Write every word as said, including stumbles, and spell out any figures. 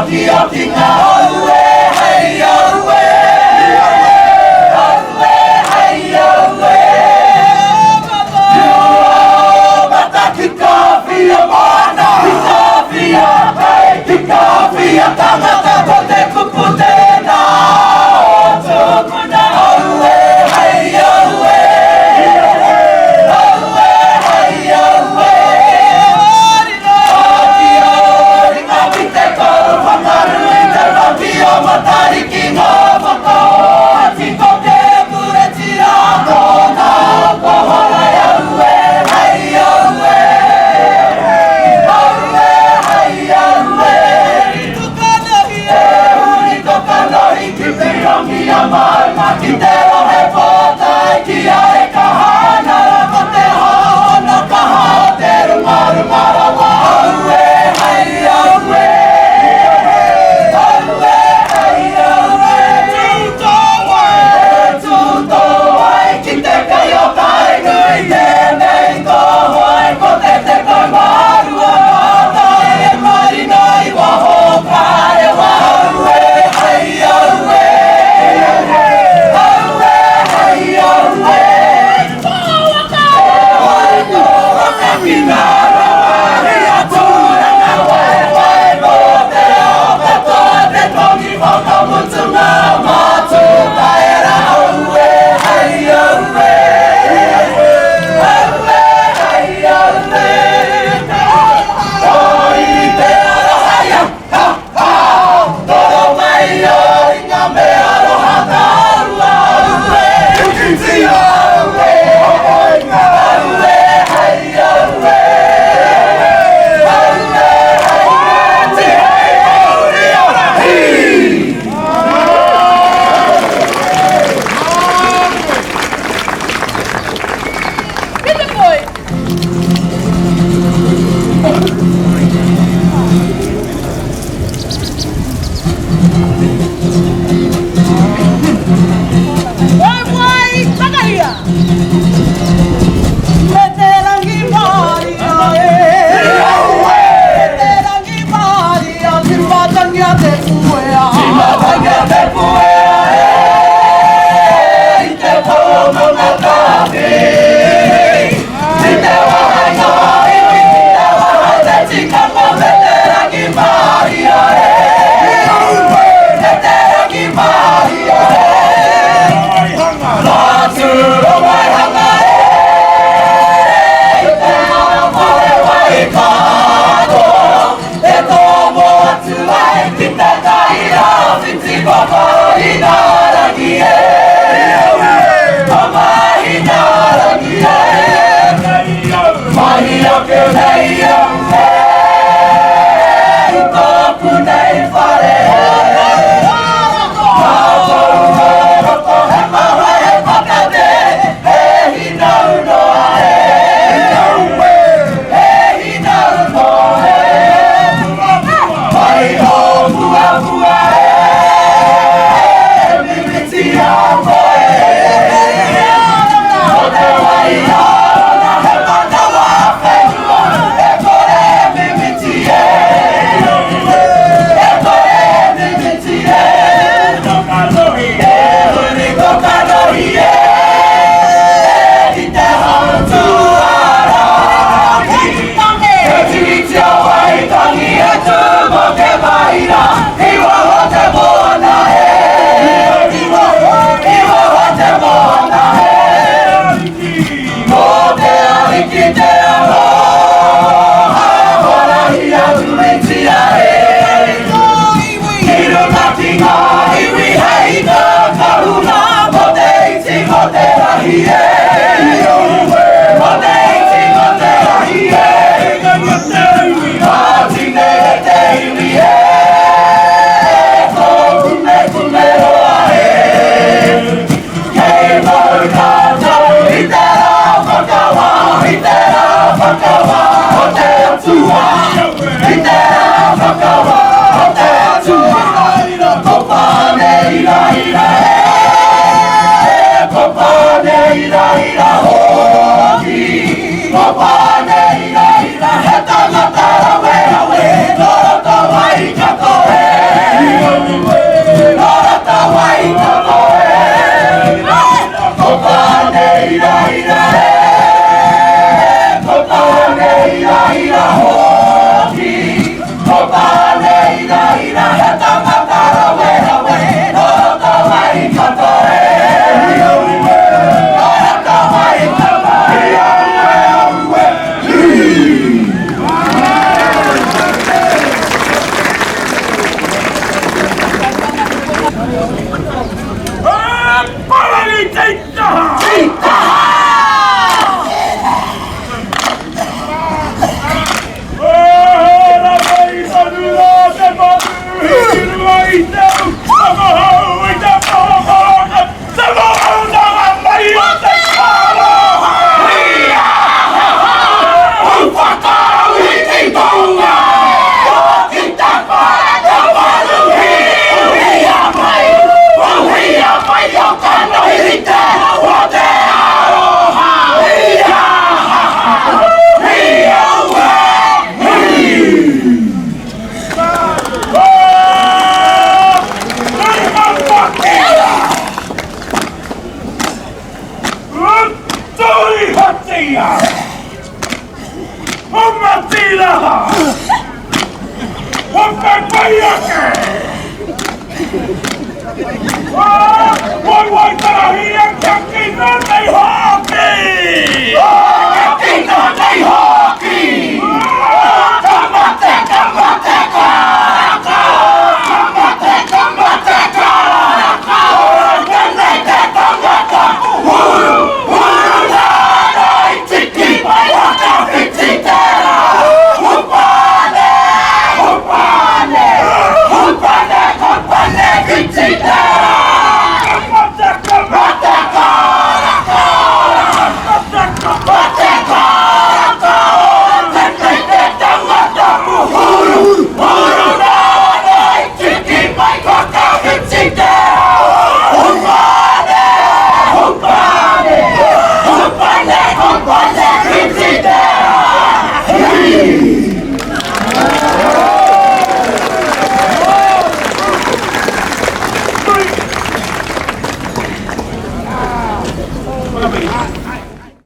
Ki o ki ngā aue, hai aue. Aue, hai aue. Mata ki ka fia moana, ki ka fia kai, ki ka fia tangata, ko te kupu tēnā ʻo tō. Ki te rongi a maunga, ki te rohe pōtae, ki ai ka hana, ko te hono kaha o te rumaruma rawa. Aue, hai aue. Aue, hai aue. Tū tō ai, tū tō ai, ki te kai o Tainui, te mei tō hoai, ko te te kai mārua, ko te e marina i waho. Vai, vai, takahia! Mete rangi mālie ē! Mete rangi mālie, ki matangi a te puea. Ki matangi a te puea ē! I te polo mona tafi. Te tomo atu ai ki te kai ʻa Fiti, ko Mahina Rangi ē. Ko Mahina Rangi ē. Mahi ake nei au ē, i tōku nei fale ē. Mātou ʻoku he maha e pakate, he hinau noa ē. He hinau noa ē. Mai ʻo muʻamuʻa ē. Mimitia koe. Ko te vai ʻaʻana he manawa fenua. E kole mimiti ē. E kole mimiti ē. E uli ko kanohi ē. Ki te hau tuara. He tiritia vai tangi e tū mo ke vaira. Hiva o te moana ē. Hiva, hiva o te moana ē. Ko te ʻAliki te aloha, hora ia tumiti ē. Ki runga ki ngā iwi hei ka kahuna, ko te ʻiti ko te lahi ē. Ko te ʻiti ko te lahi ē. Mātine e te iwi ē. Ko kume kume loa ē. Kei mau tātou ʻi te rā fakawā, ʻi te rā fakawā ʻo te Atua. ʻI te rā fakawā ʻo te Atua. Ko Pane ira ira ē. Ko Pane ira ira hoki. Ko Pane ira ira he tangata raverawe. Nō roto mai